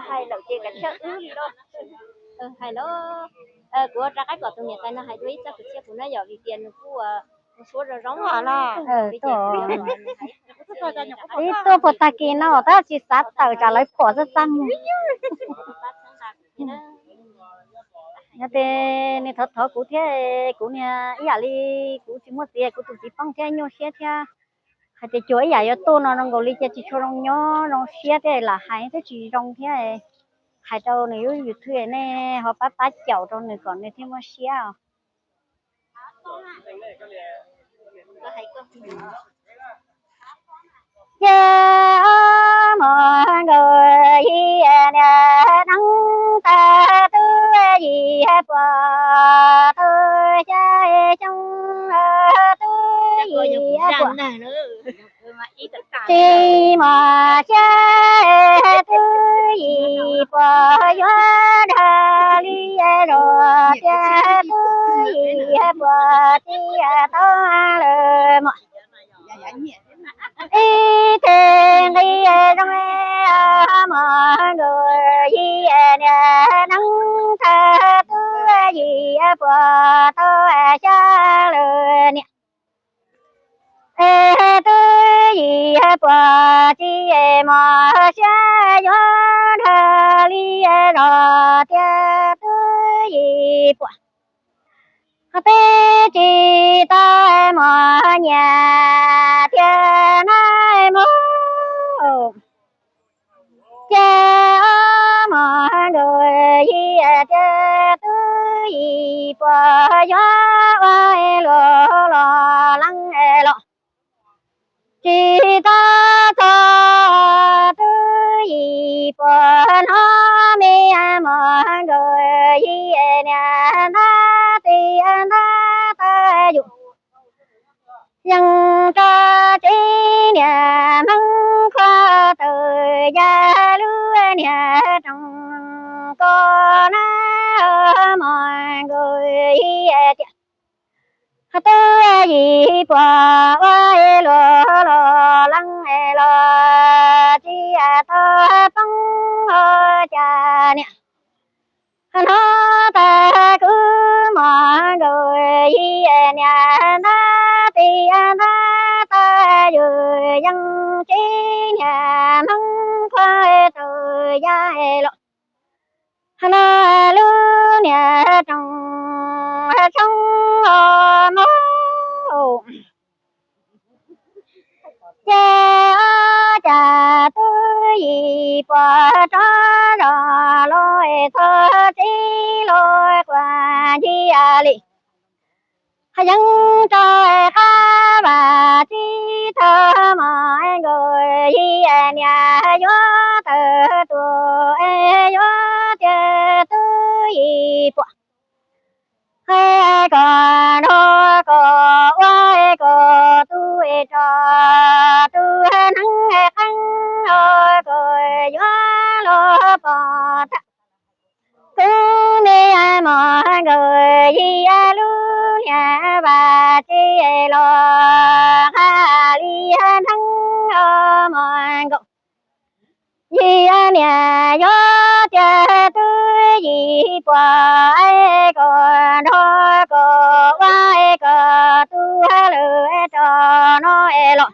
Hais lawm ces kav tsij wb li lauj. Hais lauj. Kuv rov qab kom tus niam tais no hais dua ib txoj kwv txhiaj kuv na yom, vim tias nws kuj ua suab zoo zoo los. Ib tuaj puag tag kis no tab tsis xav tawm tsam lawv pom txaj txaj muag. Yog tias nws thov thov kuv thiab, kuv niag ib yam li kuv tsis muaj txiv, kuv tus txiv poob thiab nyuaj siab thiab. Hais tias cuag ib yam yuav tuaj no zoo nkaus li cas tsis tshua zoo nyob zoo siab thiab, lam hais twb tsis zoo thiab. Hais rau nws lub YouTube nej ho pab pab caum rau nws kom nws thiaj muaj siab os. Ces ob mos nkaus yim niam neeb tag twb yim puas tau xya xyoo twb yim puas tsis mos xya twb yim puas yuav dhau li zos tias twb yim puas tsis tau lawm mos. Ib teg nqi zoo mos nkaus yim niam neeb tag twb yim puas tau xya lawm niam. Es twb yim puas tsis mos xya yuav dhau li zos tias twb yim puas tsis tau mos nyias thiab na mos. Ces ob mos nkaus yim tias twb yim puas yuav ua luaj los leej los tsis tau txog twb yim puas hnov me mos nkaus yim niam ntab ti ntab tag yus yeej rau tsev niam Hmoob Khuab tawm ya lub niag rooj ko na mos nkaus yim tias twb yim puas ua luaj los leej los tsis tau poob ua cas niam. Hnov tag kuv mos nkaus yim niam ntab ti ntab tag yus yeej tsev niam Hmoob Khuab tawm ya los na lub niag rooj tshoob mos. Ces ua cas twb yim puas rov zos los txog tsev los quas ntsia li yeej rau qab vam tsis tau mos nkaus yim niam yuav tawm tuaj yuav tias twb yim puas kom nrog kom ua kom tus tso tus hneev qeeb los kom yuav los pom tag. Kuv me mos nkaus yim lub niag vaj tse los hais li hneev mos nkaus yim niam yuav tias twb yim puas kom nrog kom ua kom tus lawm tso no los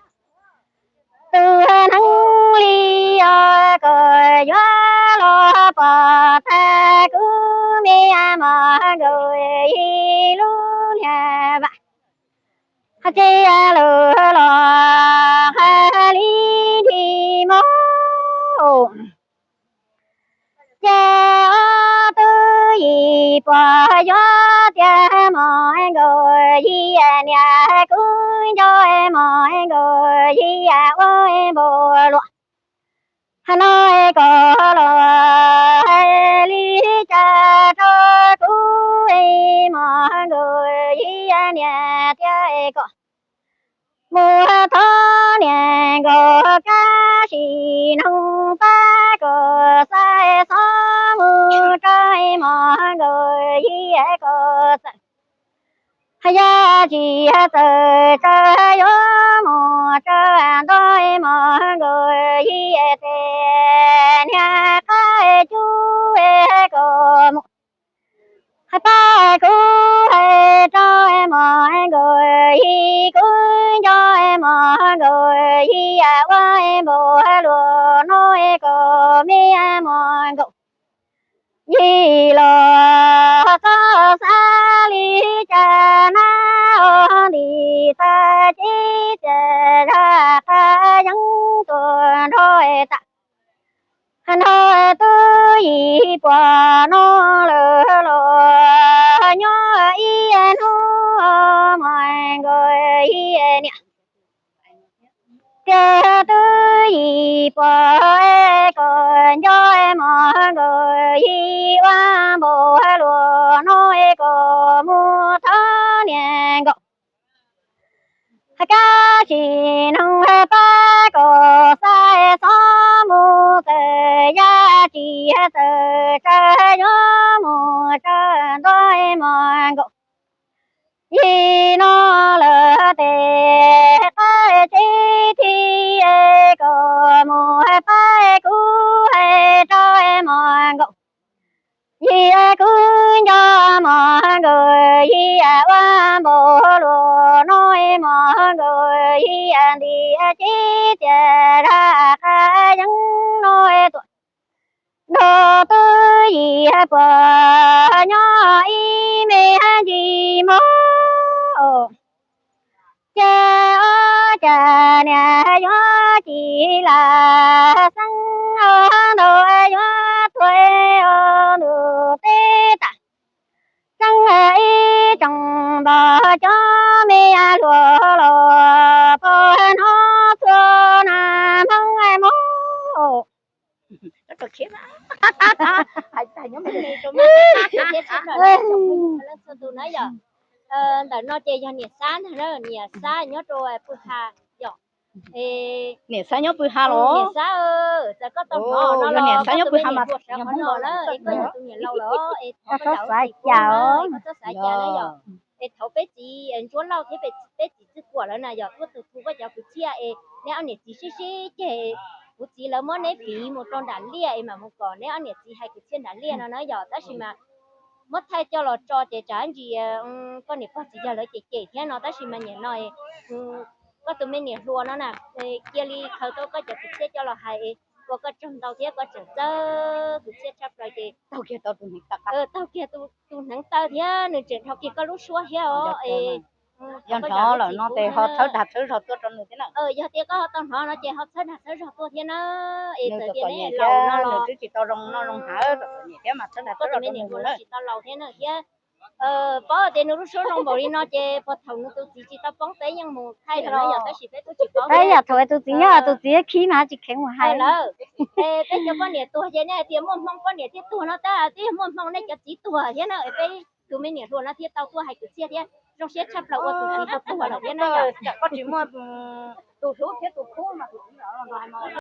tus hneev li os kom yuav los pom tag kuv me mos nkaus yim lub niag vaj tse lawm los hais li ntsis mos. Ces ob twb yim puas yuav tias mos nkaus yim niam kuv nco mos nkaus yim ua npaum luaj no kom los hais li cas rau kuv mos nkaus yim niam tias kom mus thov niam nkaus kab sis noog pab kom xav xov mus rau mos nkaus yim kom txawm yog tsis txawm tsa yuav mus tsa nto mos nkaus yim tes niag qab Pab kuv hais rau mos nkaus yig, kuv nco mos nkaus yig ua npaum luag no kom me mos nkaus yig los txhob xav li cas na, ntim xav tsis tias zaj qab yeeb tuaj nrog tas nrog twb yim puas no lawm los nyob ib hnub mos nkaus yig niam. Tiag twb yim puas kom nco mos nkaus yig ua npaum luag no kom mus thov niam nkaus. Kab sim neej pab kom xav txhob mus txawm yaj tsis txawm tsawg, yuav mus tsawg nto mos nkaus yig no lawm tes qab tsib thiab kom mus pab kuv hais rau mos nkaus yig, kuv nco mos nkaus yig ua npaum luag no mos nkaus yig ntim tsis tias zaj qab yeeb no tuaj nrog twb yim puas nyob ib me ntsis mog. Ces ua cas niam yuav tsis lam xeeb ntau yuav tuag ntuj teb tas. Tseeb ib tsoom npog cov me hluas los pog hnov txhua na Hmoob mog. Ntawm no ces yog niam Xab ntag, niam Xab nyob rau pw ha yom. Niam Xab nyob pw ha los? Niam Xab, txawm koj tau hnov no los niam Xab nyob pw ha mas yog Hmoob no na, es koj yog tus niam laus lawm es thov koj xav cas, koj txhob xav cas na yom. Es thaum peb txiv Ntsuab Lauj thiab peb txiv Txwj Kuam lawv na yom, tuaj tus thu koj cov kwv txhiaj es neb ob niam txiv sib sib ceg, kuv txiv lawv muab neb piv mus rau nram liaj es mam mus kom neb ob niam txiv hais kwv txhiaj nram liaj no na yom. Tab sis mas muab thaij coj los tso ces tsam ntsis koj niam pog txiv yawg lawv cem cem thiab no, tab sis mas nim no koj tus me niam hluas no na, cia li khaws tau koj cov kwv txhiaj coj los hais es ua koj tsaug ntau thiab koj tseem txawj kwv txhiaj tshaj plaws ces taug kiag tau tus hneev taw, taug kiag tus hneev taw thiab nws tseem dhau kiag koj lub suab thiab os. Yog hnov lawm no ces ho txhawb dag txhawb zog tuaj rau nws thiab na. Yog tias koj ho tau hnov no ces ho txhawb dag txhawb zog tuaj thiab na. Es txawm tias neb laus no los nws twb tsis tau zoo noj zoo hav, txom txom nyem thiab mas txhawb dag txhawb zog tuaj rau nws na. Tsis tau laus thiab na thiab. Paub tias nws lub suab zoo npaum li no ces puag thaum nws tus txiv tsis tau poob peb yeej mus thaij lawm na yom, tab sis peb twb tsis paub. Peb yam thaum tus txiv nyob tus txiv khib mas tsis kheev mus hais lawm. Peb cov poj niam tuag ces nej hais tias muaj hmoo poj niam thiaj tuag no tab twb yog muaj hmoo nej cov txiv tuag thiab na, peb tus me niam hluas no thiaj tau tuaj hais kwv txhiaj thiab zoo siab tshaj plaws ua tus txiv tau tuag lawm thiab na yom. Koj tsis muaj tus hlub thiab tus khub mas tus txiv los hais mas